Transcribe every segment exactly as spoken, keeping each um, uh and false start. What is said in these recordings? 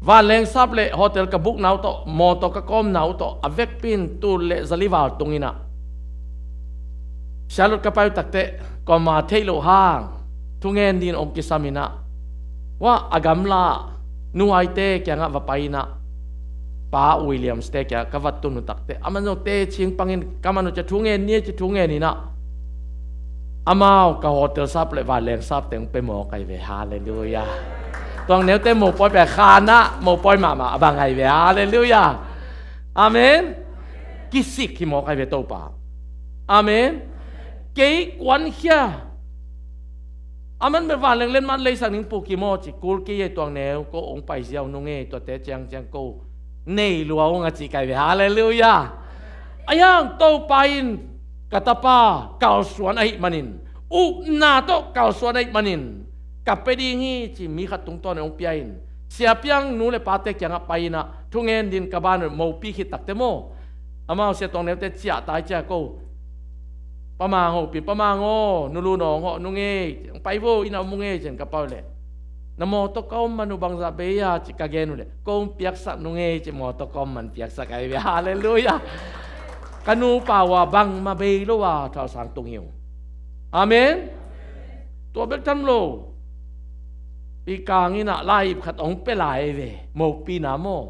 Vanleng sap le hotel ka book na uh tawh, mawtaw ka kawm na uh tawh, a vekpi in tul le zali val tung in ah, Charlotte ka pai uh takteh, kuama theih loh hang thungen dingin hong kisam in ah, hua a gamla nuaite kiangah va pai in ah, Pa Williams te kiangah ka va tun uh takteh, aman zong teci pangin ka man uh ciang thungen ni ci thungen in ah, amau ka hotel sap le vanleng sap teng pia mawk ahi ve. Halleluiah. Tuang neute mopawi pia khan ah mopawi mahmah a bang ahi ve. Halleluiah. Amen. Kisik hi mawk ahi ve Topa. Amen. Kei kuankhia, aman bel vanleng letmat leisak ning Pu Kim aw ci, kul kei e, tuang neu ko hong pai ziau nung e, tuate ciangciang ko nei lua ung a ci kai ve. Halleluiah. Ahi hang Topa in ka tapa kalsuan ahih manin, upna tawh kalsuan ahih manin, ka pia ding hi ci mi khat tungtawn in hong pia in, siapiang nu le pate kiangah pai in ah thungen dingin ka ban uh, mopi khit takteh maw, amau sia tuang neute ciah tai cia ko, Pa Mang hopih, Pa Mang aw, nulu nawng hawh nung e, hong pai vo, inn ah om ung e, ci-in ka pai uh leh, na mawtaw ka om man uh bangzah bei a ci ka gen uh leh, ko hong piaksak nung e ci, mawtaw ka om man piaksak ahi ve. Halleluiah. Ka nupa uh a bangmah bei lo a thalsang tung hi ung. Amen. Tua bek tham lo, i kang in ah lai ip khat hong pia lai ve, mopina maw.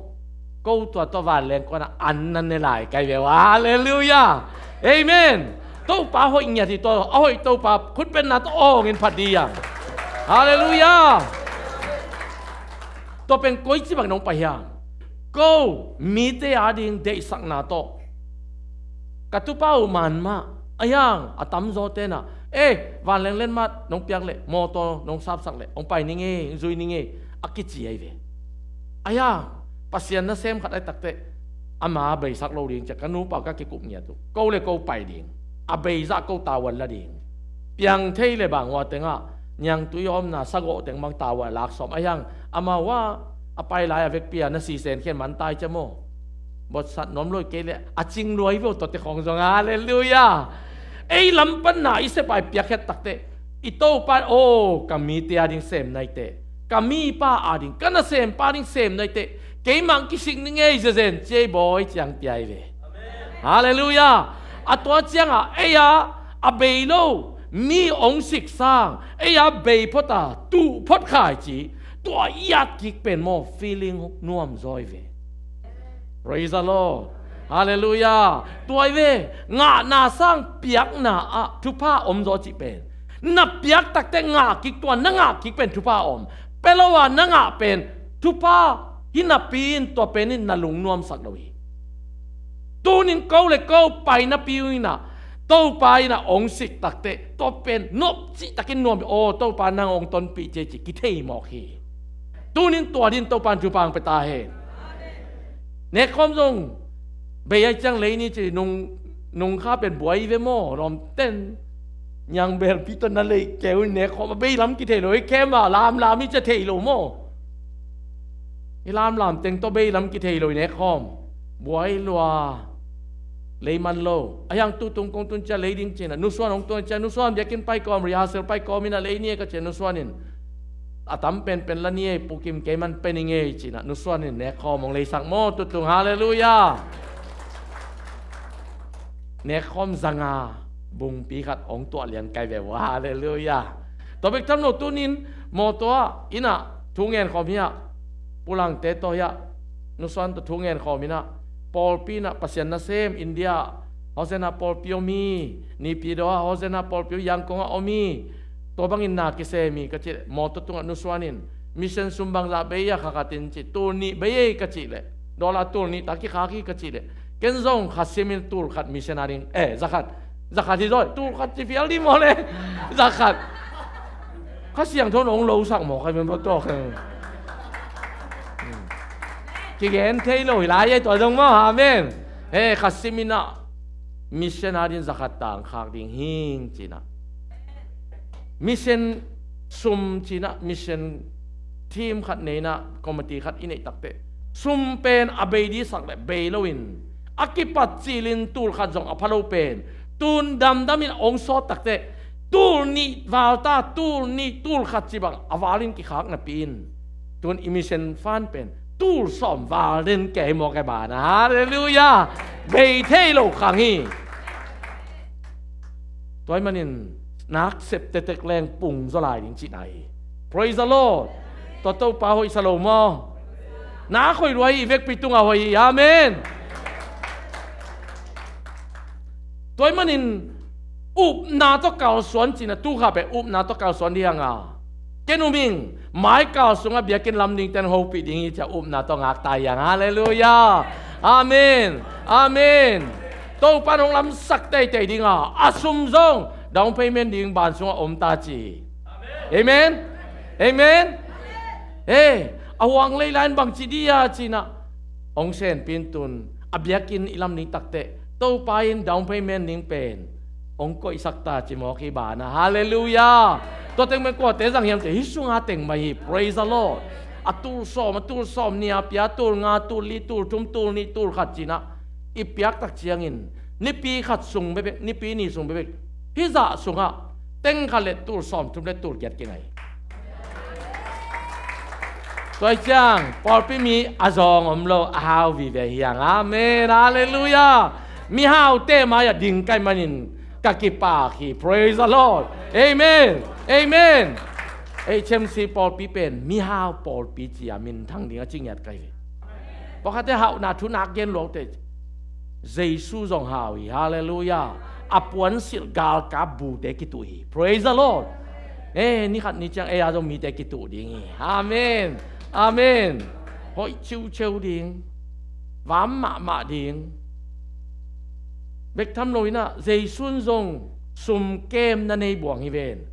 Ko tua tawh vanleng kuan ah an na ne lai kai ve. Halleluiah. Amen. Topa hoih ngiat hi, tua a hoih Topa khutbetna tawh awng in phat ding hi hang. Halleluiah. Tua pen koici bang nong pai hiam? Ko mite ading deihsakna tawh ka tupa uh man mah, ahi hang a tamzaw ten ah, eh, vanleng letmat nong piak leh, mawtaw nong sapsak leh, hong pai ning e, hong zui ning e, a kici ahi ve. Ahi hang Pasian nasem khat ahi takteh, ama beisak lo ding ci-a ka nupa ka kikup ngiat uh. Ko le ko pai ding, a beizah ko tavuan la ding. Piang thei le bang ua tengah, niangtui a omna sagawh teng bang tavuan lak sawm, ahi hang amau a, a pai lai a vekpi a na sisen khian man tai cia maw. Bawtsat nuam lo hi kei leh a cing lua hi ve uh, tuate khawng zong. Halleluiah. Ei lam pan na i sep a i piakkhiat takteh, i Topa in, aw, ka mite ading sem na hi teh, ka mipa ading, ka nasempa ading sem na hi teh, keimah hong kisik ning ei, zezen ci ei bawi, ci-a hong pia hi ve. Halleluiah. A tua ciangah ei a, a bei lo mi hong sik sang, ei a bei phot a tuh phot khai ci, tua i at kik pen maw, feeling nuam zaw hi ve. Praise the Lord. Halleluiah. Tua hi ve, ngahna sang piakna ah thupha om zaw cih pen, na piak takteh ngah kik, tua na ngah kik pen thupha om. Pia lo a na ngah pen thupha hi napi in, tua pen in na lungnuamsak lo hi. Tunin ko le ko pai napi uh in ah, Topa in ah hong sik takteh, tua pen nop cihtakin nuam hi. Aw, Topa nang hong tonpih ci ei ci kithei mawk hi. Tunin tua din Topa in thupha hong pia ta hen. Nekkhawm zong bei ahi ciang lei ni ci, nung, nung kha pen buai ve maw, lawmten. Niangbelpi tawh na lei keu in nekkhawm a bei lam kithei lo hi, khem a lamlam hi cia thei lo maw. I lamlam teng tawh bei lam kithei lo hi nekkhawm. Buai lua. Lei man lo. Ahi hang tutung kong tun cia lei ding ci-in ah, Nu Suan hong tun cia, Nu Suan biakinn pai kawm, rehearsal pai kawm in ah, lei ni e ka ci-a, Nu Suan in, a tam penpen la ni ei, Pu Kim kei man pia ning ei ci-in ah, Nu Suan in nekkhawm hong leisak maw, tutung. Halleluiah. Nekkhawm zanga bungpi khat hong tuah lian kai ve uh. Halleluiah. Tua bek tham lo, tunin mawtaw ah, inn ah thu ngen khawm hi ah, Pu Langte tawh hi ah, Nu Suan tawh thu ngen khawm in ah, pawlpi in ah Pasian nasem, India ah Hosanna pawlpi om hi, Naypyidaw ah Hosanna pawlpi om hi, Yangon ah om hi. Tua bangin na kisem hi ka cih leh, mawtaw tungah Nu Suan in, mission sum bangzah bei a, kha khat in ci, tul nih bei ei ka cih leh, dollar tul nih ta kikhak hi ka cih leh, ken zong kha simin tul khat mission ading, eh, za khat, za khat hi zaw, tul khat ci phial dih maw le, za khat. Kha Siangtho in hong losak maw, kha mission tawh. Kigen thei lo hi lai ei, tua zong maw, amen. He, kha simin ah mission ading za khat tangkhak ding hing ci-in ah, mission sum ci-in ah, mission team khat nei in ah, committee khat i neih takteh, sum pen a bei dihsak leh bei loin, a kipat cilin tul khat zong a pha lo pen, tun damdamin hong sawt takteh, tul nih val ta, tul nih tul khat ci bang a valin kikhak napi in, tun i mission fund pen Tul sawm val den kei mawk e bana. Halleluiah. Bei thei lo khang hi. Tua ahih manin nak sep tektek leng pung zaw lai ding cihna hi. Praise the Lord. Tua Topa hoihsa lo maw? Nak hoih lua hi, i vekpi tungah hoih hi. Amen. Tua ahih manin upna tawh kalsuan cihna, tu kha pen upna tawh kalsuan ding hi hang a, ken um ing, mai kal sungah biakinn lam dingte hong hopih ding hi ci-a upna tawh ngak ta hi hang. Halleluiah. Amen. Amen. Topa'n hong lamsak teitei ding a, a sum zong down payment ding ban sungah om ta ci. Amen. Amen. He, a huang lei lai-in bangci ding a cihna hong senpi in tun, a biakinn i lam ding takteh Topa in down payment ding pen hong koihsak ta ci mawk hi bana. Halleluiah. Tua teng pen kuate zang hiam cih leh hih sunga teng mah hi. Praise the Lord. A tul sawm, a tul sawm nih a pia, tul nga, tul li, tul thum, tul nih, tul khat cihna i piak tak ciangin nipi khat sung bekbek, nipi nih sung bekbek, hih zah sungah teng khat le tul sawm thum le tul giat kingai. Tua ciang pawlpi mi a zawng om lo, a hau vive hi hang. Amen. Halleluiah. Mihaute mai-ah ding ka hih manin ka kipak hi. Praise the Lord. Amen. Amen. Ei, H M C pawlpi pen mihau pawlpi ci-a minthang ding a ci ngiat ka hi ve. Pawlkhatte hauhna thu nak gen luatte, Jesu zong hau hi. Halleluiah. A puansilh galkap bute kituh hi. Praise the Lord. Eh, ni khat ni ciang ei a zong mite kituh ding hi. Amen. Amen. Hoih ciuciu ding, vam mahmah ding. Bek tham lo in ah Jesu in zong sum kem na nei buang hi ven.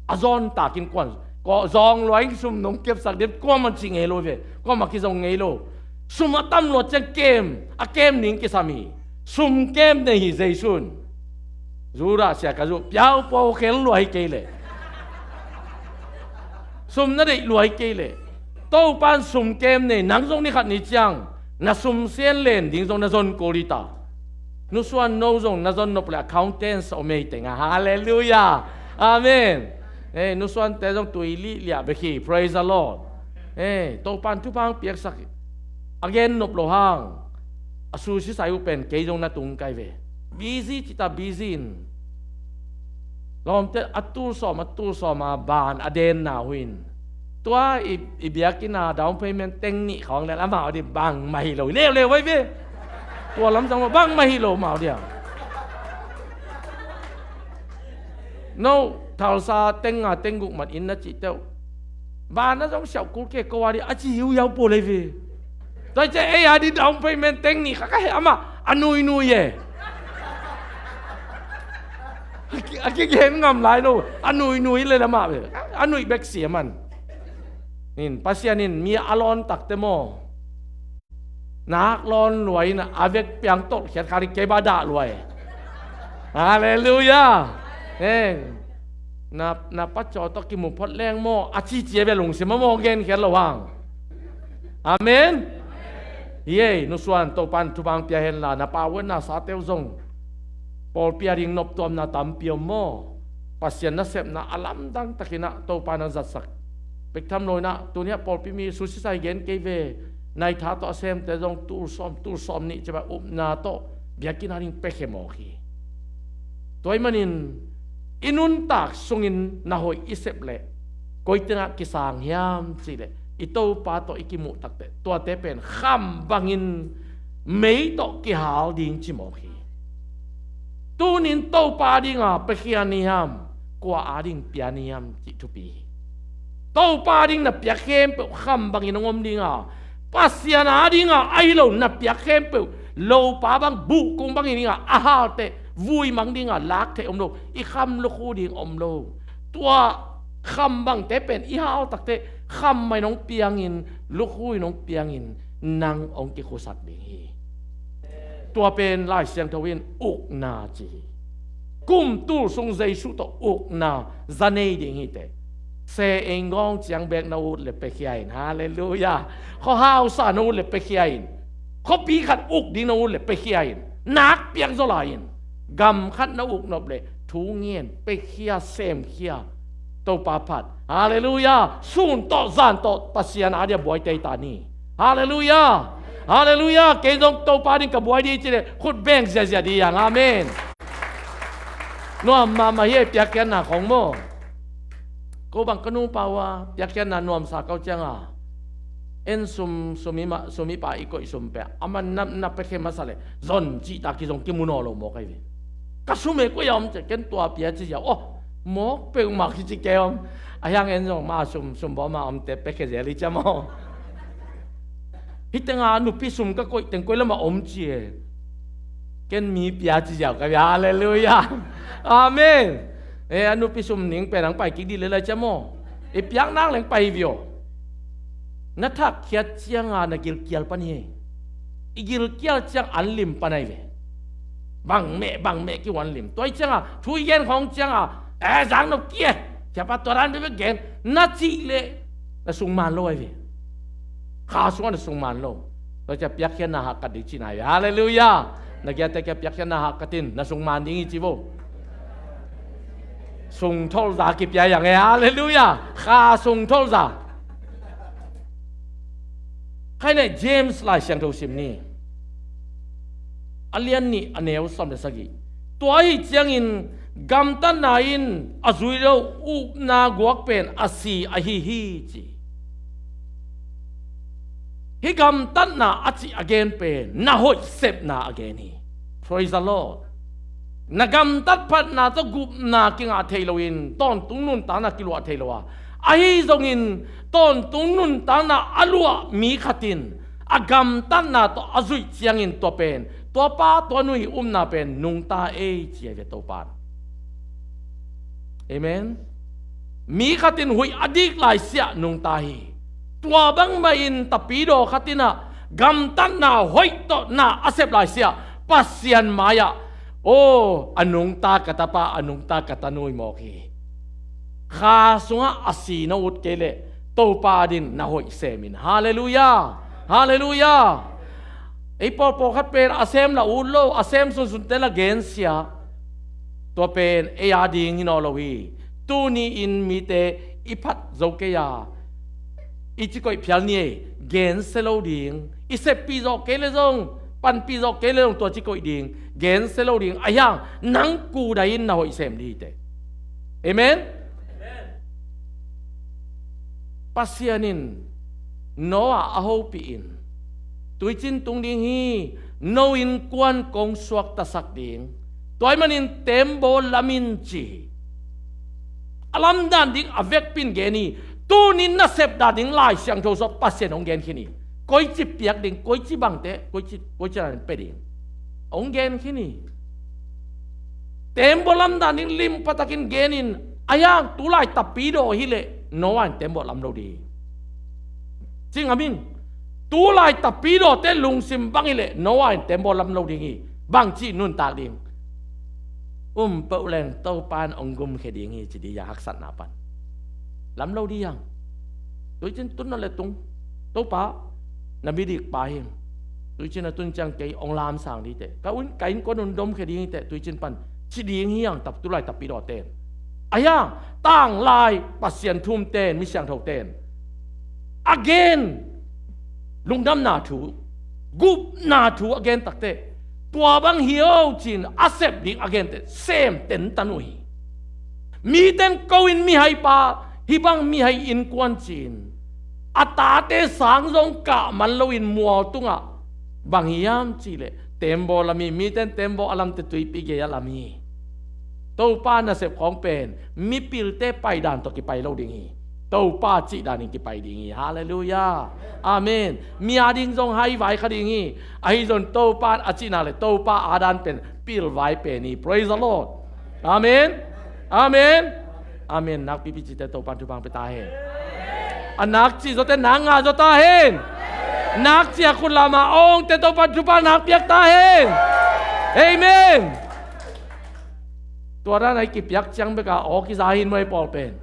A zawn takin kuan, kua zawng lua in sum nong kepsak ding, kuaman ci ngei lo ve, kuaman kizong ngei lo. Sum a tam lua ciang kem, a kem ding kisam hi. Sum kem nei hi Jesu in. Judah sia ka zu piau pua khel lua hi kei leh. Sum na deih lua hi kei leh. Topa'n sum kem nei, nang zong ni khat ni ciang na sum sian len ding zong na zon kul hi ta. Nusuan no zong na zon nop le accountants om ei teng a. Halleluiah. Amen. Eh, nusuante zong tui lihliah bek hi. Praise the Lord. Eh, Topa'n thupha hong piaksak hi. A gen nop lo hang a su sisai uh pen kei zong na tung kai ve. Busy cita busy in. Lawmte a tul sawm, a tul sawm a ban a denna uh in. Tua i, i biakinn a down payment teng nih khawng le amau ding bangmah hi lo. Leuleu vai ve. Tua lam sang bangmah hi lo mau dia. No, thalsa teng nga teng guk mat in na cih teuh. Ban a zong siauh kul kei ko a ding a ci hiuhiau pua lei ve. Tua ciang ei a ding down payment teng nih kha ka heh amah a nuinui e. A ki, a kigen ngam lai lo. A nuinui le lamah ve. A nuih bek si a man. Nin, Pasian in mi a lawn takte maw, nak lawn lua in a vek piang tolh khiat kha ding kei ba dah lua e. Halleluiah. Eh, na, na patcaw tawh kimu phot leng maw a cici a bia lungsim a maw gen khiat lo hang. Amen. Hi ei, nusuan Topa'n thupha hong pia henla na pa uh na sate uh zong pawlpi a ding noptuamna tampi om maw? Pasian nasepna a lamdang takin ah Topa'n hong zatsak. Bek tham lo in ah tuni ah pawlpi mi su sisai gen kei ve. Naitha tawh a semte zong tul sawm, tul sawm nih ci bang upna tawh biakinn a ding piakhia mawk hi. Tua ahih manin i nuntak sungin na hoih i sep leh koi tengah kisang hiam cih leh i Topa tawh i kimuh takteh tuate pen kham bangin mei tawh kihal ding ci mawk hi. Tunin Topa a dinga piakhia ni hiam, kua a ding pia ni hiam cih thupi hi. Topa a ding na piak khempeuh kham bangin hong om dinga, Pasian a dinga ahi lo na piak khempeuh lopa bang buhkung bangin dinga a halteh vui mang dinga lak theih om lo, i kham lukhu ding om lo. Tua kham bangte pen i hal takteh kham mah in hong piangin, lukhu in hong piangin nang hong kikhusak ding hi. Tua pen Lai Siangtho in ukna ci hi. Kum tul sung Jesu tawh ukna za nei ding hi teh. Se einggawng ciang beek na ut le piakhia in. Halleluiah. Khuahausa na ut le piakhia in. Khuapi khat uk ding na ut le piakhia in. Nak piak zaw lai in. Gam khat na uk nop le thu ngen, piakhia, semkhia. Topa phat. Halleluiah. Sun tawh zan tawh Pasian a dia buai tei ta ni. Halleluiah. Halleluiah. Kei zong Topa ding ka buai ding ci leh khut beng ziazia ding hi hang. Amen. Nuam mahmah hi ei, piakkhiatna khong maw. Ko bang ka nupa uh a piakkhiatna nuamsa kau cianga, en sum, sum i mah, sum i pa i koih sum pia, aman na, na piakkhe masa leh zon cihtak hi zong kimu nawn lo mawk ahi ve. Ka sum e, koi a om ci a, ken tua pia ci ziau. Oh, mawk peuhmah hi ci kei om. A hiang en zong ma sum, sum bawm a omte piakkhe zel hi ci a maw. Hih tenga nupi sum ka koih teng koi lamah om ci e. Ken mi pia ci ziau ka bia. Halleluiah. Amen. E, a nupi sum ning pen ang pai kik dih lel lai ci a maw. I piak nak leng pai hi viau. Na thak khiat cianga na gilkial pan hi. I gilkial ciang an lim pan ahi ve. Bang meh, bang meh kiu an lim. Tua hi cianga thu i gen khong cianga, e, zang nop ki e, thiapa tua dan bia gen na cih leh na sung man lo ahi ve. Kha sungah na sung man lo. Tua ciang piakkhiatna hahkat ding cihna hi ve. Halleluiah. Na kiate kia piakkhiatna hahkat in, na sung man ding hi ci vo. Sung tholza kipia hi hang e. Halleluiah. Kha sung tholza. Khai nai James Lai Siangtho sim ni. A lian nih a neu sawm le sagih. Tua ahi ciangin gamtatna in a zui lo upna guak pen a si ahi hi ci. Hih gamtatna a cih a gen pen na hoih sepna a gen hi. Praise the Lord. Na gamtat phatna tawh gupna kingah thei loin tawntung nuntakna kiluah thei lo a, ahi zongin tawntung nuntakna a luah mi khat in a gamtatna tawh a zuih ciangin tua pen, tua pa tua nu ii upna pen nungta ei ci ahi ve Topa in. Amen. Mi khat in huih a dik laisiah nungta hi. Tua bangmah in tapidaw khat in ah gamtatna hoih tawh na a sep laisiah Pasian mai-ah, aw, a nungta ka tapa, a nungta ka tanu hi mawk hi. Kha sungah a si na ut kei leh Topa ading na hoih sem in. Halleluiah. Halleluiah. Ei pawlpawlkhat pen a sem la ut lo, a sem sunsunte la gensia. Tua pen ei ading hi nawn lo hi. Tuni-in mite i phat zo kei a, i ci koih phial ni ei, gensia lo ding. I seppih zawh kei leh zong, panpih zawh kei leh zong tua ci koih ding, gensia lo ding. A hiang nang kudai in na hoih sem ding hi teh. Amen. Pasian in Noah a hopih in, tuicin tung ding hi, no innkuan kong suaktasak ding, tua ahih manin teembaw lam in ci hi. A lamdan ding a vekpi in gen hi. Tuni-in na sep dan ding Lai Siangtho sungah Pasian hong gen khin hi. Koici piak ding, koici bangte, koici, koici dan pia ding, hong gen khin hi. Teembaw lamdan ding limpa takin gen in, a hiang tulai tapidaw hi leh Noah in teembaw lam lo ding hi. Ci ngam ing. Tulai tapidawte lungsim bang hi leh Noah in teembaw lam lo ding hi. Bangci nuntak ding? Um peuh leng Topa in hong gumkhia ding hi ci ding hi hang, haksatna pan. Lam lo ding hi hang. Tuicin tun nawn leh tung. Topa, na mi dikpa hi ing. Tuicin a tun ciang kei hong lamsang ding hi teh. Ka un, ka innkuan un domkhia ding hi teh, tuicin pan, ci ding hi hang, tap, tulai tapidawte in. A hiang tanglai Pasian thumte in, mi siangthote in a gen lungdamna thu, gupna thu a gen takteh, tua bang hi o ci-in a sep ding a gen teh, sem tentan uh hi. Mite in ko-in mihaipa, hih bang mihai innkuan ci-in a tate sang zong kah man loin mual tungah, bang hiam cih leh teembaw lam hi. Mite in teembaw a lamte tuipi gei-a lam hi. Topa nasep khawng pen mipilte paidan tawh kipai lo ding hi. Topa cihdan in kipai ding hi. Halleluiah. Amen. Mi ading zong haivai kha ding hi. Ahi zong Topa in a cih nak leh Topa adan pen pilvai pen hi. Praise the Lord. Amen. Amen. Amen. Nakpipi cite Topa in thupha pia ta hen. A nakcih zawte nak ngah zaw ta hen. Nakcih a khut lam a awngte Topa in thupha nak piak ta hen. Amen. Tua dan a i kipiak ciang bek a aw kiza hi in maw, i pawl pen.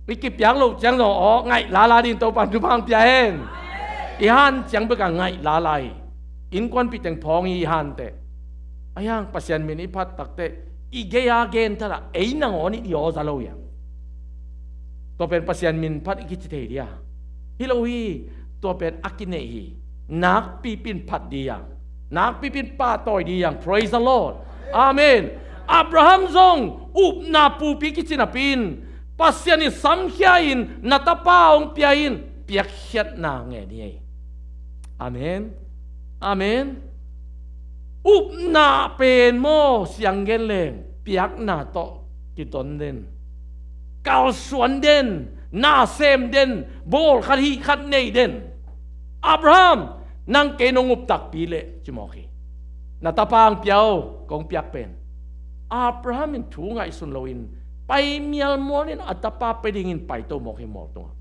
I kipiak loh ciang zong aw ngaih lala ding Topa in thupha pia hen. I han ciang bek a ngaih lala hi. Innkuanpih teng phawng hi i hanteh. A hiang Pasian min i phat takteh, i gei-a gen thadah, ei nangawn i aw za lo hi hang. Tua pen Pasian min phat i kici thei ding a. Hi lo hi. tua pen a kineih hi. Nakpipin phat ding hi hang. Nakpipin pahtawi ding hi hang. Praise the Lord. Amen. Abraham zong upna pupi kici napi-in Pasian in samkhia-in na tapa hong pia in piakkhiatna ngen hi. Amen. Amen. Upna pen maw, siang gen leng piakna tawh kiton den, kalsuan den, nasem den, bawl khat hih khat nei den. Abraham, nang kei nong up takpi leh ci mawk hi. Na tapa hong pia o, kong piak pen. Abraham in thu ngaihsun loin pai mialmual in a tapa pia dingin paito mawk hi mual tungah.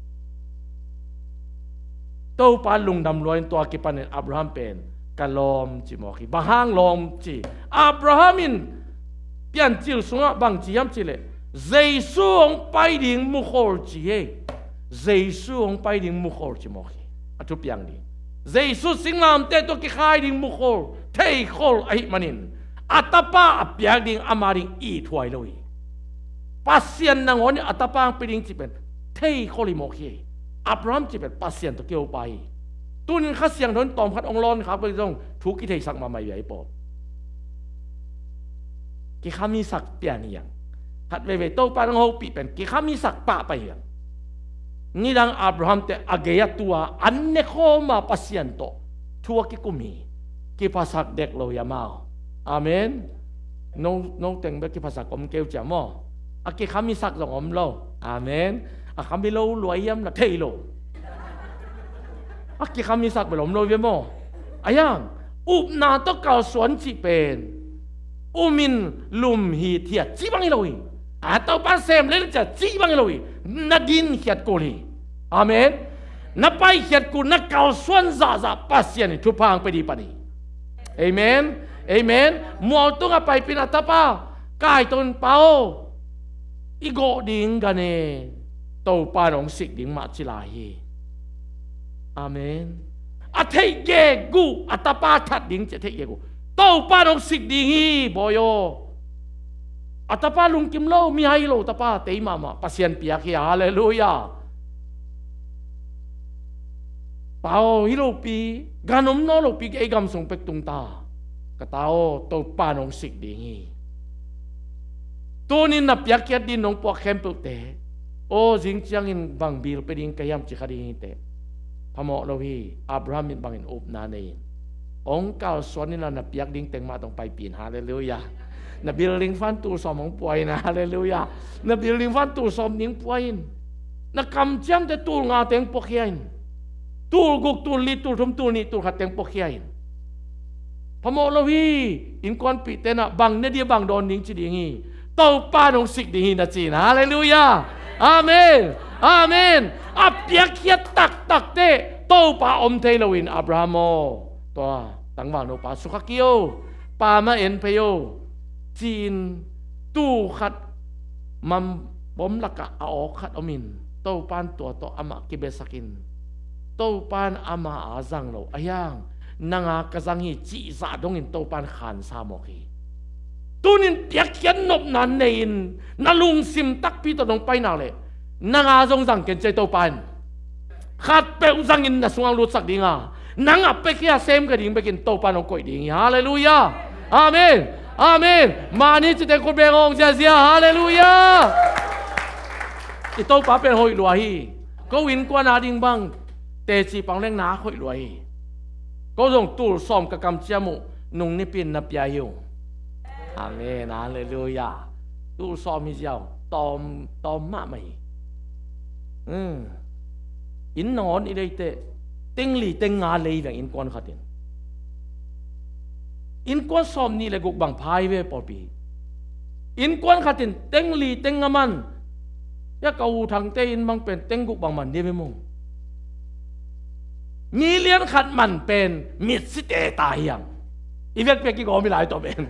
Topa lungdam lua in tua kipanin Abraham pen ka lawm ci mawk hi. Bang hang lawm ci? Abraham in Piancil sungah bang ci hiam cih leh, Jesu hong pai ding mukhol ci hi. Jesu hong pai ding mukhol ci mawk hi. A thupiang ding, Jesu singlamteh tawh kikhai ding mukhol, theikhol ahih manin a tapa a piak ding ama ding ithuai lo hi. Pasian nangawn in a tapa hong pia ding cih pen theikhol hi mawk hi. Abraham cih pen Pasian tawh kihopa hi. Tunin Kha Siangtho in tawmkhat hong lawn khak bek zong thu kitheisak mahmah hi a, hi pawl. Kikhamisak pian hi hang. Khat veivei Topa in hong hopih pen kikhamisak pahpah hi hang. Nidang Abraham te a gei a tua an ne khawm a Pasian tawh thu a kikum hi. Kiphasak dek lo hi amau. Amen. No, no teng bek kiphasak om keu cia maw? A kikhamisak zong om lo. Amen. A khami lo lua hiam na thei lo. A kikhamisak bel om lo ve maw? A hiang, upna tawh kalsuan cih pen um in lum hithiat cih bang hi lo hi. A Topa sem lel cia cih bang hi lo hi. Na dinkhiat kul hi. Amen. Na paikhiat kul, na kalsuan zahzah Pasian in thupha hong pia ding pan hi. Amen. Amen. Mual tungah paipin a tapa kaiton pa aw, i gawh ding gane Topa in hong sik ding mah ci lai hi. Amen. A theih gegu, a tapa that ding ci a theih gegu Topa in hong sik ding hi, bawi aw. A tapa lungkim lo, mihai lo tapa tei mahmah, Pasian piak hi. Halleluiah. Pa aw, hi lopi, gan om nawn lopi, ei gam sung pek tung ta. Ka ta aw, Topa in hong sik ding hi. Tunin na piakkhiat ding nong puak khempeuhte, aw, zing ciangin bang bil pia ding ka hiam ci kha ding hi teh. Phamawh lo hi. Abraham in bangin upna nei in, hong kalsuan inla na piak ding teng mah tawh hong paipih in. Halleluiah. Na building fund tul sawm hong pua in. Halleluiah. Na building fund tul sawm ning pua in. Na kamciamte tul nga teng puakhia in. Tul guk, tul li, tul thum, tul nih, tul khat teng puakhia in. Phamawh lo hi. Innkuanpihte na bang ne ding, bang dawn ding ci ding hi. Topa in hong sik ding hi na ci in. Halleluiah. Amen. Amen. A piakkhiat taktak teh Topa om thei loin, Abraham aw, tua tangval nupa sukha kei o. Pa mah en phei o, ci-in tuu khat, mam bom lakah a awk khat om in, Topa in tua tawh amah kibiasak in, Topa in ama a zang lo, a hiang, nang a ka zang hi cih zah dongin Topa in khansa mawk hi. Tunin piakkhiat nopna nei in, na lungsim takpi tawh nong pai nak leh, nang a zong zang ken ci ei Topa in. Khatpeuh zangin na sungah lutsak ding a, nang a pia khia sem kha ding bekin Topa in hong koih ding hi. Halleluiah. Amen. Amen. Mah ni ci teng khut beng hong ziazia. Halleluiah. I Topa pen hoih lua hi. Ko innkuan a ding bang teci pang leng nak hoih lua hi. Ko zong tul sawm ka kamciam uh nung nipi in na pia hi ung. Amen. Halleluiah. Tul sawm hi ziau. Tawm, tawm mahmah hi. Hmm. Inn nangawn i lei teh, teng li teng nga lei veng innkuan khat in. Innkuan sawm nih le guk bang pha hi ve pawlpi. Innkuan khat in teng li teng nga man. Ya ka U Thangte inn bang pen teng guk bang man ding ve mong. Million khat man pen mitsi teta hi hang. I vekpi a kigawm hi lai tawh pen.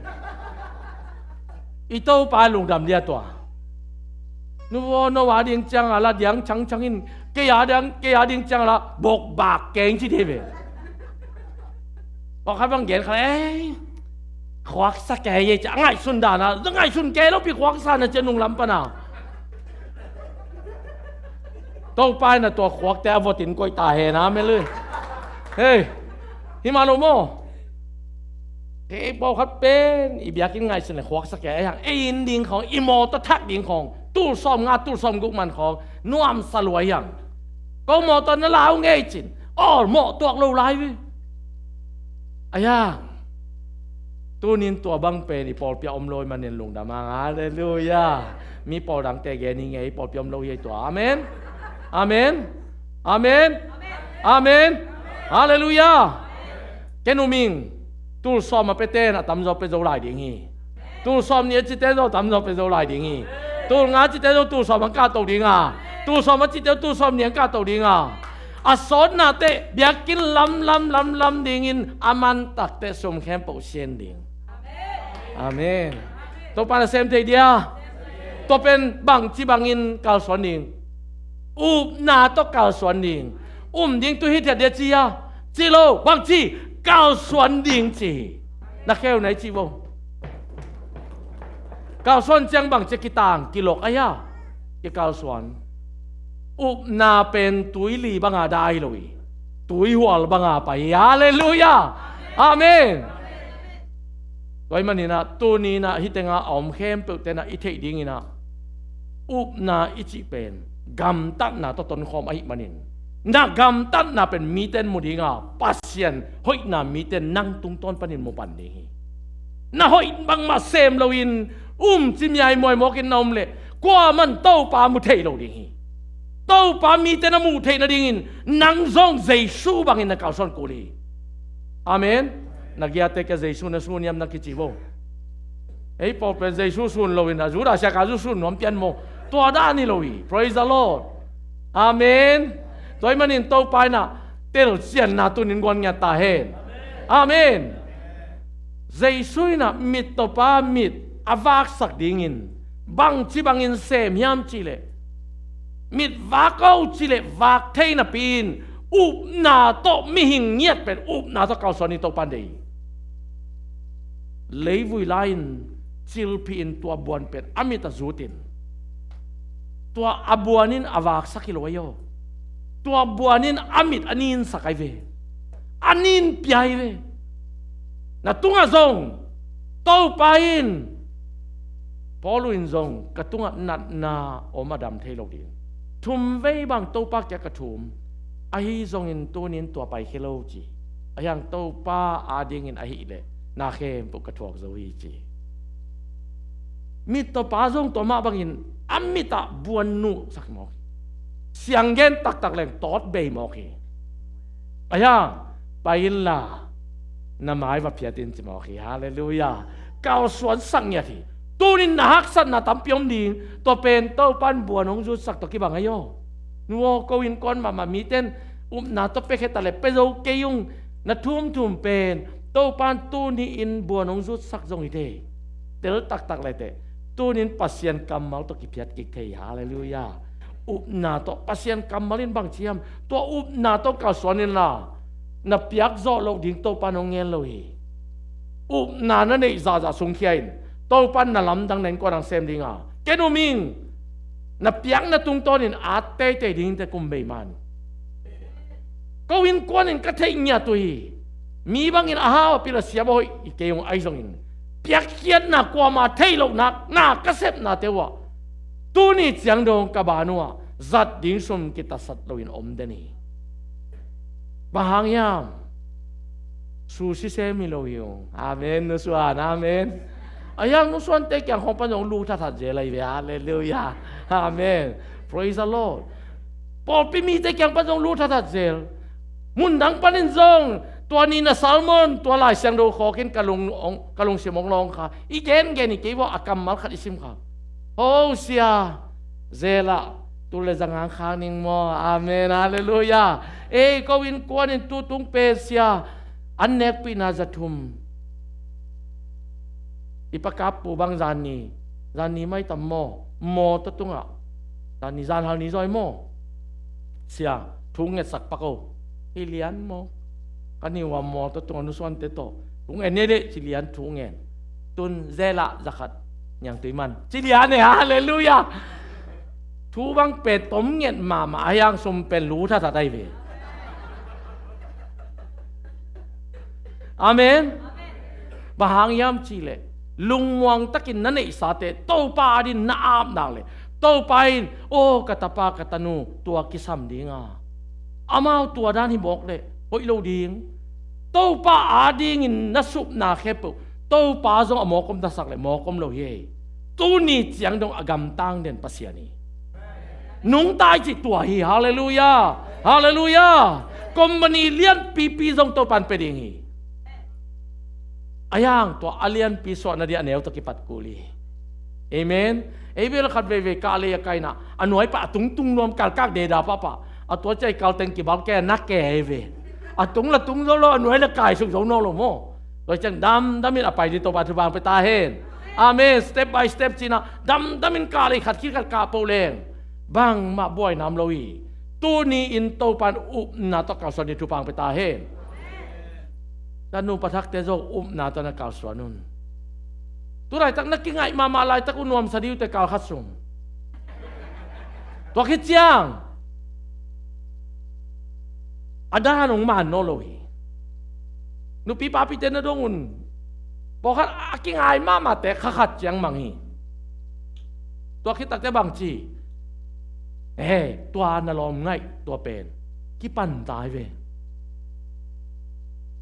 I Topa lungdam dia tua. Nuvo no a ding ciang a la diang changchang in, kei a ding, kei a ding ciang a la bokbak keng ci thei ve. Pawlkhat bang gen kha, ei, khuaksa kei e ci a ngaihsun dan a, ngaihsun kei lopi khuaksa na ci a nunglam pan a. Topa in a tua khuakte a votin koih ta hen. Amen lui. Hei, hi mah lo maw? Hei, pawlkhat pen i biakinn ngaihsun le khuaksak kei a, ei in ding khawng, i mawtaw thak ding khawng, tul sawm nga, tul sawm guk man khawng nuamsa lua hiang. Ko mawtaw na lau ngei cin, awl mawh tuak lo lai ve. A hiang, tunin tua bang pen i pawlpi ah om lo i manin lungdam hang. Halleluiah. Mi pawl dangte gen hi ngei, i pawlpi ah om lo hi ei tua. Amen. Amen. Amen. Amen. Halleluiah. Ken um ing, tul sawm a peten a tamzaw pe zo lai ding hi. Tul sawm nih a cite zong tamzaw pe zo lai ding hi. Tul nga a cite zong tul sawm a kah to ding a, tul sawm a cite tul sawm nih a kah to ding a, a sawtnate biakinn lam lam lam lam dingin a man takte sum khempeuh sien ding. Amen. Topa na sem thei dia. Tua pen bangci bangin kalsuan ding? Upna tawh kalsuan ding. Um ding tu hithiat dia ci a, ci lo, bangci, kalsuan ding ci hi. Na kheu na i ci vo. Kalsuan ciang bangci a kitang, kilok a hia? Kikalsuan. Upna pen tuili banga dai lo hi. Tuihual banga pai hi. Halleluiah. Amen. Tua ahih maninah tuninah hitenga a om khempeuhtenah i theih dinginah upna i cih pen gamtatna tawh tonkhawm ahih manin, na gamtatna pen mite in mu dinga, Pasian hoihna mite in nang tungtawn panin mu pan ding hi. Na hoih bangmah sem loin um cimiai muaimawkin na om leh kuaman Topa mu thei lo ding hi. Topa mite na muh theih nadingin nang zong Jesu bangin na kalsuan kul hi. Amen. Na giate kia Jesu na sun hiam na kici vo. Ei pawl pen Jesu sun loin a Judas Iskariot sun nuam pian maw? Tua dan hi lo hi. Praise the Lord. Amen. Tua ahih manin Topa inah telsianna tunin guan ngiat ta hen. Amen. Jesu inah mittawpa mit a vaksak dingin bangci bangin sem hiam cihleh, mit vak o cihleh vak thei napi-in upna tawh mihing ngiat pen upna tawh kalsuan hi. Topa in deih hi. Leivui lai-in cilphih in tua buan pen a mit a zutin, tua a buan in a vaksak hi lo ahi aw. Tua buan in a mit a ninsak ahi ve. A ninpia ahi ve. Na tungah zong Topa in, Paul in zong ka tungah natna om a dam thei lo ding. Thum vei bang Topa kiang ka thum. Ahi zongin tunin tua paikhia lo ci. A hiang Topa adingin ahih leh na khempeuh ka thuak zo hi ci. Mittawpa zong tua mah bangin a mitah buan nuhsak mawk hi. Sianggen taktak leng tawt bei mawk hi. A hiang, pai inla na mai va phiat in ci mawk hi. Halleluiah. Kalsuan sak ngiat hi. Tunin na haksatna tampi om ding. Tua pen Topa in buan hong zutsak tawh kibang ahi aw. Nu aw, ko innkuan mahmah mite in upna tawh pia kheta le pia zo kei ung. Na thumthum pen Topa in tuni-in buan hong zutsak zong hi thei. Tel taktak le teh, tunin Pasian kammal tawh kiphiat kik thei hi. Halleluiah. Upna tawh, Pasian kammal in bang ci hiam? Tua upna tawh kalsuan inla na piak zawh loh ding Topa in hong ngen lo hi. Upna na neih zahzah sungkhia in, Topa in na lamdang na innkuan dang sem dinga, ken um ing, na piakna tungtawnin at teitei ding te kum bei man. Ko innkuan in ka theih ngiat uh hi. Mi bangin a hau a pil a siam a hoih hi kei ung ahi zongin, piakkhiatna kuama theih lohna na ka sepnate uhah tuni ciang dong ka ban uhah zat ding sum kitatsat loin om den hi. Bang hang hiam? Susi sem hi lo hi ung. Amen, nusuan. Amen. A hiang nusuante kiang khawng pan zong lu thathat zel ahi ve. Halleluiah. Amen. Praise the Lord. Pawlpi mite kiang pan zong lu thathat zel. Mundang panin zong tua ni na sermon, tua Lai Siangtho khawkin ka lung, ka lungsim hong lawng kha. I gengen hi kei vua, a kammal khat i sim kha. Ho sia, zelah tul le zanga khang ning maw? Amen. Halleluiah. Ei, ko innkuan in tutung pen sia, an nekpihna za thum. I pakappu bang zanni, zanni maitam maw? Mawtaw tungah. Zanni zanhal ni zawi maw? Sia, thu ngetsak pak o. Hi lian maw? Ka niu a mawtaw tungah nusuante tawh thu ngen ni leh ci lian thu ngen. Tun zelah zakhat niangtui man ci lian e. Halleluiah. Thu bang pen tom nget mahmah a hiang sum pen lu thathat ahi ve. Amen. Bang hang hiam cihleh, lungmuang takin na neihsate Topa adingin na ap nak leh, Topa in, "Aw, ka tapa, ka tanu, tua kisam ding a, amau tua dan hi mawk leh hoih lo ding." Topa adingin na supna khempeuh Topa zong a mawk om na sak leh mawk om lo hi. Tuni ciang dong a gamtang den Pasian hi. Nungta i cih tua hi. Halleluiah. Halleluiah. Company lianpipi zong Topa in pia ding hi. A hiang tua a lianpi suahna ding a neu tawh kipat kul hi. Amen. Ei bel khat veivei kah lei a kaina, a nuai pah a tungtung nuam, kalkak deda pahpah, a tua ciah i kalteng kibal ke na ke ei ve. A tung la tung zo lo, a nuai la kaisuk zo nawn lo maw. Tua ciang damdamin a pai ding Topa thupha pia ta hen. Amen. Step by step cihna, damdamin kah lei khat khit khat kah poh leng bangmah buaina om lo hi. Tuni in Topa in upna tawh kalsuan ding thupha pia ta hen. Tanu pathakte zong upna tawh na kalsuan un. Tu laitak na kingaih mahmah laitak uh nuamsa ding uh teh kal khat sung. Tua khit ciang a dan hong man nawn lo hi. Nupi papite na dong un. Pawlkhat a kingai mahmahte kha khat ciang mang hi. Tua khit takteh bang ci? Eh, tua na lawm ngaih tua pen kipan ta hi ve.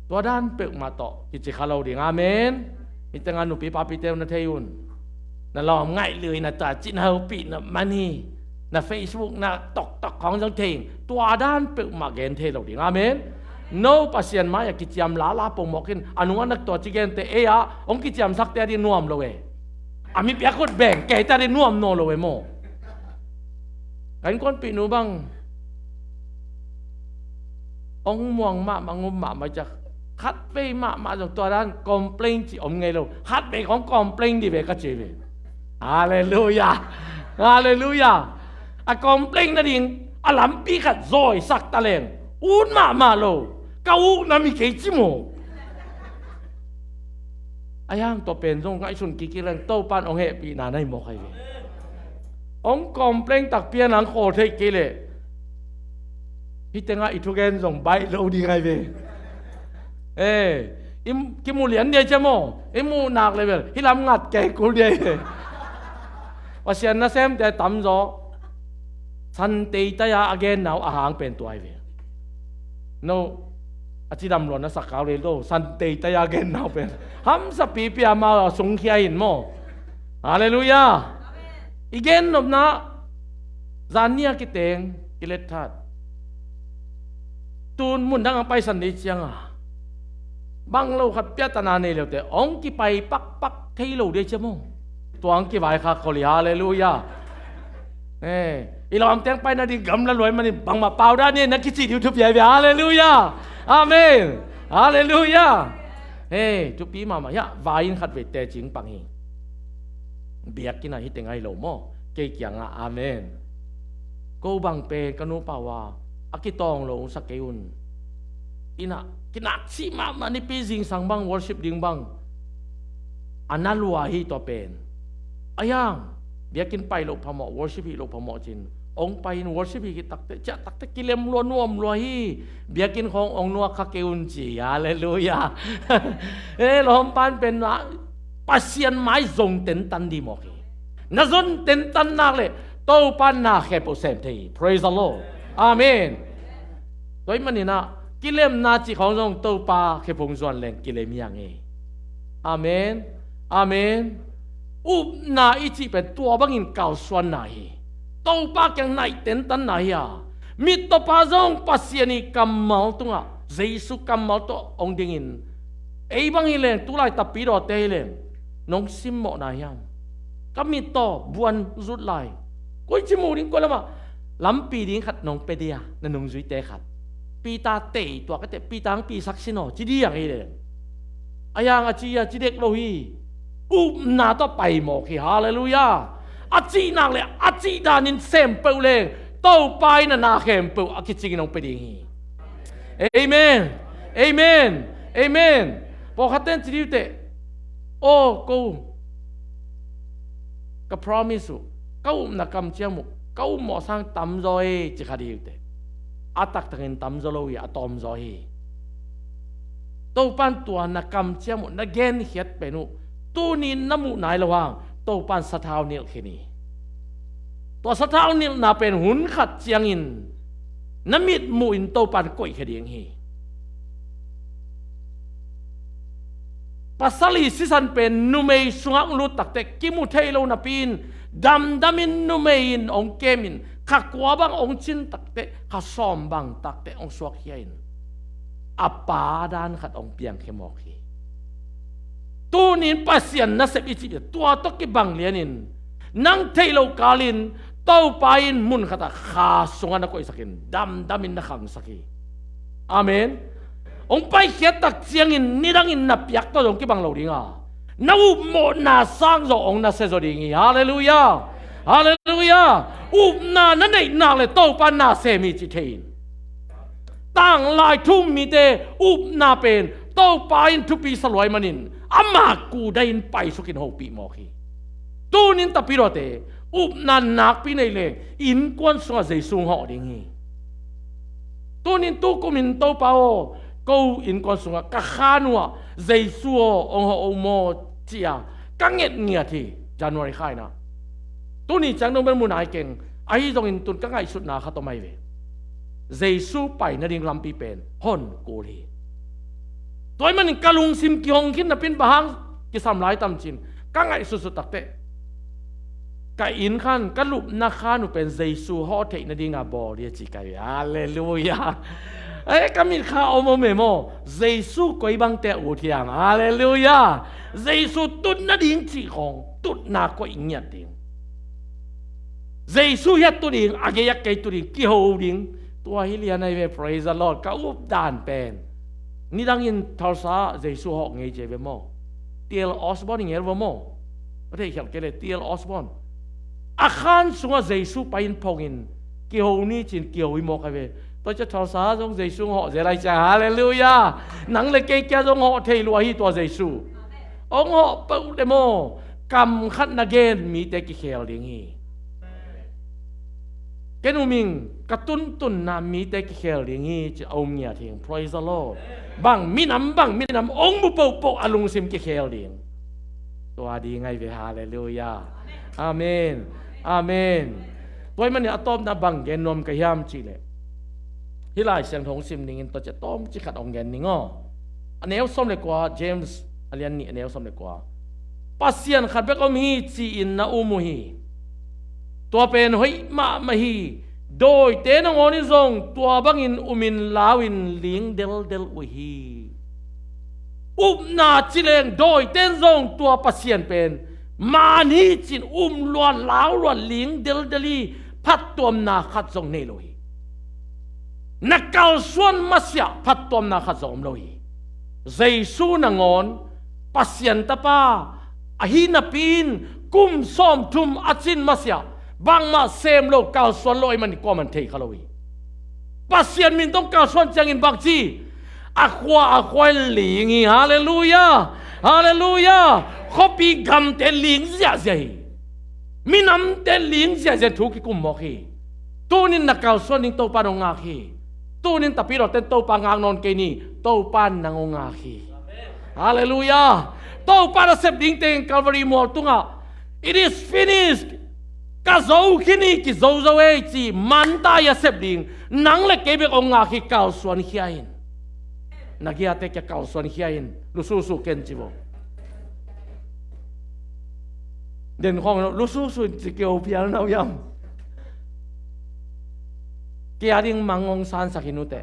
Tua dan peuhmah tawh kici kha lo ding. Amen. Hih tengah nupi papite uh na thei un. Na lawm ngaih lui na tua cih na hopih na man hi. Na Facebook na toktok khawng zong thei in. Tua dan peuhmah gen thei lo ding. Amen. No Pasian mai-ah kiciam lala pongmawk in, a nungah na tua ci gente ei-ah hong kiciamsakte a ding nuam lo e. A mi piak khut beng keite a ding nuam nawn lo e maw. Ka innkuanpihnu bang hong muang mahmah, ngum mahmah ciah, khatvei mahmah zong tua dan complain cih om ngei lo. Khatvei khawng complain dih ve ka ci ve. Halleluiah. Halleluiah. A complain nading a lampi khat zawisak ta leng ut mahmah lo. Ka ukna mi kei ci maw. A hiang tua pen zong ngaihsun kikik leng Topa in hong hehpihna na hi mawk hi ve. Hong complain takpi a nang khawl theih kei leh hih tengah i thugen zong baih lo ding hi ve. Eh, i kimu lian dia cia maw, i muh nak level hih lam ngat kei kul dia hi ve. Pasian nasemte tamzaw Santei tai-a a genna uh a hang pen tua hi ve. No, a cidam luan a sak kau lel do, Santei tai-a a genna uh pen hamsa pipi a ma a sungkhia in maw. Halleluiah. I gennopna zan ni a kiteng kilet that. Tun mundang a paisan dei cianga bang lo khat piatana nei leute hong kipai pakpak thei lo dei cia maw. Tua hong kivaikhak khol hi. Halleluiah. Eh, i lawmteng paina ding gamla luai manin bangmah pau dan hi na kici ding uh thupi hi ve. Halleluiah. Amen. Halleluiah. Eh, thupi mahmah hiah vai in khat vei tecing pang hi. Biakinn ah hih teng ahi lo maw, kei kiangah. Amen. Ko bang pen ka nupa uh a, a kitawng lo hong sa kei un. Innah kinaksih mahmah nipi zingsang bang worship ding bang a na lua hi tua pen. A hiang biakinn pai loh phamawh, worship hih loh phamawh cin hong pai in, worship hih khit takte ciah takte kilem lua nuam lua hi. Biakinn khawng hong nuak kha kei un ci. Halleluiah. Eh, lawmpan pen Pasian mai zong tentan dih mawk hi. Na zon tentan nak leh Topa na khempeuh sem thei hi. Praise the Lord. Amen. Tua hih maninah kilemna cih khawng zong Topa khephung zuan leng kilem hi hang hi. Amen. Amen. Upna i cih pen tua bangin kalsuanna hi. Topa kiang naih tentanna hi a, mittawpa zong Pasian ih kammal tungah Jesu kammal tawh hong dingin, ei bang hi leng, tulai tapidawte hi leng, nong simmawhna hiam? Ka mittaw buan zut lai, koici mu ding, koi lamah lampi ding khat nong pia dia, na nungzuite khat. Peter tei tuak a teh, Peter hong pisak sin aw ci diang hi leng. A hiang a ci a ci dek lo hi. Upna tawh pai mawk hi. Halleluiah. A cih nak leh a cih danin sem peuh leng Topa in a na khempeuh a kicingin hong pia ding hi. Amen. Amen. Amen. Pawlkhatte in ci dih uh teh, aw ko, ka promise uh, ka upna kamciam uh, ka upmawh sang tamzaw hi ci kha dih uh teh, a taktakin tamzaw lo hi, a tawmzaw hi. Topan tua na kamciam uh, na genkhiat pen uh, tuni na muh nai lo hang Topan sathau nilh khin hi. Tua sathau nilhna pen hun khat ciangin na mitmuh in Topan koihkhia ding hi. Pasal i sisan pen numei sungah hong lut takteh kimu thei lo napi-in, damdamin numei in hong kemin, kha kua bang hong cin takteh, kha sawm bang takteh hong suakkhia in, a pa dan khat hong piangkhia mawk hi. Tuni-in Pasian nasep i cih tua tawh kibang lianin, nang theih loh kalin Topa in mun khatah kha sungah na koihsakin, damdamin na khangsak hi. Amen. Hong paikhiat tak ciangin nidangin na piak tawh zong kibang lo ding a, na upmawhna sang zong hong nasia zaw ding hi. Halleluiah. Halleluiah. Upna na neih nak le Topa na sem hi ci thei in. Tanglai thu-um mite upna pen Topa in thupi sa lua ahih manin ama kudai-in paisukin hopih mawk hi. Tunin tapidawte, upna nakpi nei leng innkuan sungah Jesu hong hawh ding hi. Tunin tukumin Topa aw, ko innkuan sungah ka khan uh ah Jesu aw hong hawh o maw ci-a ka ngetngiat hi. January kha in ah, tuni ciang dong bel mu nai keng, ahi zongin tun ka ngaihsutna khat om ahi ve. Jesu pai nading lampi pen hon kul hi. Tua ahih manin ka lungsim kihong khin napi-in bang hang kisam lai tam ci-in ka ngaihsutsut takteh, ka inn khan, ka lupna khan uh pen Jesu hawh theih nadinga bawl hi a ci ka hi. Halleluiah. Eh, ka mitkha om om e maw, Jesu koi bangte a ut hiam? Halleluiah. Jesu tut nading cih khawng tutna koih ngiat ding. Jesu hiah tu ding, a gei a kei tu ding, kiho ding. Tua hi lian ahi ve, praise the Lord. Ka up dan pen, nidangin Tulsa Jesu hawh ngei ci ve maw. T L Osborn i ngel va maw. A theih khial kei le, T L Osborn. A khan sungah Jesu pai-in phongin, kiho ni ci-in kiho hi mawk ahi ve. Tua ciang Tulsa zong Jesu hong hawh zel lai ciang, halleluiah. Nang le kei kia zong hawh thei lua hi tua Jesu. Hong hawh peuh le maw, kam khat na gen mite kikhel ding hi. Ken um ing, ka tuntunna mite kikhel ding hi ci a um ngiat hi. Praise the Lord. Bang minam, bang minam hong mu pohpoh a lungsim kikhel ding. Tua ding ahi ve, halleluiah. Amen. Amen. Tua ahih manin a tawpna bang gen nuam ka hiam cih leh, hih Lai Siangtho hong sim dingin tua ciang tawmcik khat hong gen ning aw. A neu sawm le kua, James a lian nih, a neu sawm le kua. Pasian khat bek om hi ci-in na um uh hi. Tua pen hoih mahmah hi. Dawite nangawn in zong tua bangin umin lau-in ling deldel uh hi. Upna ci leng dawite in zong tua Pasian pen man hi ci-in um lua, lau lua, ling deldel hi. Phattuamna khat zong nei lo hi. Na kalsuan masiah phattuamna khat zong om lo hi. Jesu nangawn Pasian Tapa ahi napi-in kum sawmthum a cin masiah bangmah sem lo, kalsuan lo ahih manin kuaman thei kha lo hi. Pasian min tawh kalsuan ciangin bang ci? A khua a khua in ling hi. Halleluiah. Halleluiah. Khuapi gamte ling ziahziah hi. Minamte ling ziahziah, thu kikum mawk hi. Tunin na kalsuan ding Topa in hong ngak hi. Tunin tapidawte in Topa ngak nawn kei ni, Topa in nang hong ngak hi. Halleluiah. Topa nasep ding teng Calvary mual tungah, "It is finished." Ka zo khin hi, kizo zo ei ci, manta hi a sep ding. Nang le kei bek hong ngak hi, kalsuan khia in. Na giate kia kalsuan khia in, lususu ken ci vo. Den khawng lususu in ci kei, pial na uh hiam? Kei a ding mang hong sansak hi nute.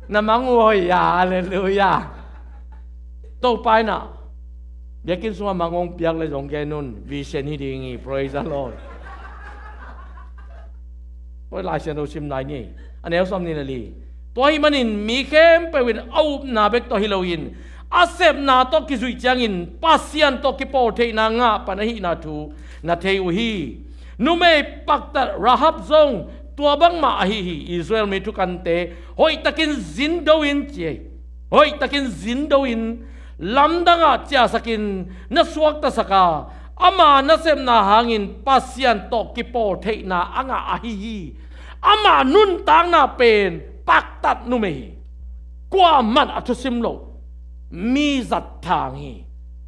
Na mang uh hoih a, halleluiah. Topa in ah biakinn sungah mang hong piak le zong gen un, vision hi ding hi, praise the Lord. Tua Lai Siangtho sim lai ni, a neu sawm nih le li. Tua ahih manin mi khempeuh in a upna bek tawh hi loin a sepna tawh kizuih ciangin Pasian tawh kipawl theihna ngah pan ahihna thu na thei uh hi. Numei paktat Rahab zong tua bangmah ahi hi. Israel mi thukante hoihtakin zindo in ci hi. Hoihtakin zindo in, lamdangah ciahsakin na suaktasak a, ama nasepna hangin Pasian tawh kipawl theihna a ngah ahi hi. Ama nuntakna pen paktat numei hi. kuamah a thusim loh mi zat thang hi.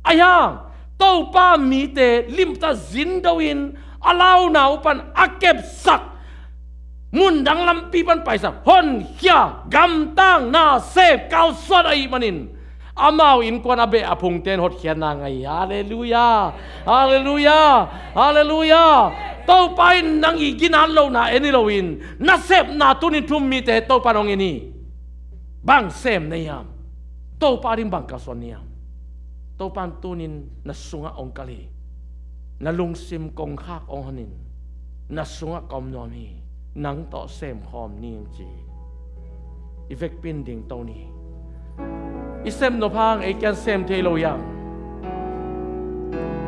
Ahi hang Topa mite limta zindo in a launa uh pan a kepsak, mundang lampi pan paisak, honkhia, gamtang, nasep, kalsuan ahih manin amau innkuan a beh a phungte in hotkhiatna ngah hi. Halleluiah. Halleluiah. Halleluiah. Topa in nang i ginat lohna en hi loin nasepna tunin thum mite Topa in hong en hi. Bang sem na hiam? Topa ding bang kalsuan na hiam? Topa in tunin na sungah hong kal hi. Na lungsim kongkhak hong honin na sungah ka om nuam hi. Nang tawh semkhawm ning ci hi. I vekpi in dingto ni. I sem nop hang ei kiang sem thei lo hiam?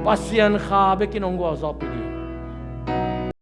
Pasian Kha bekin hong gualzawhpih ni.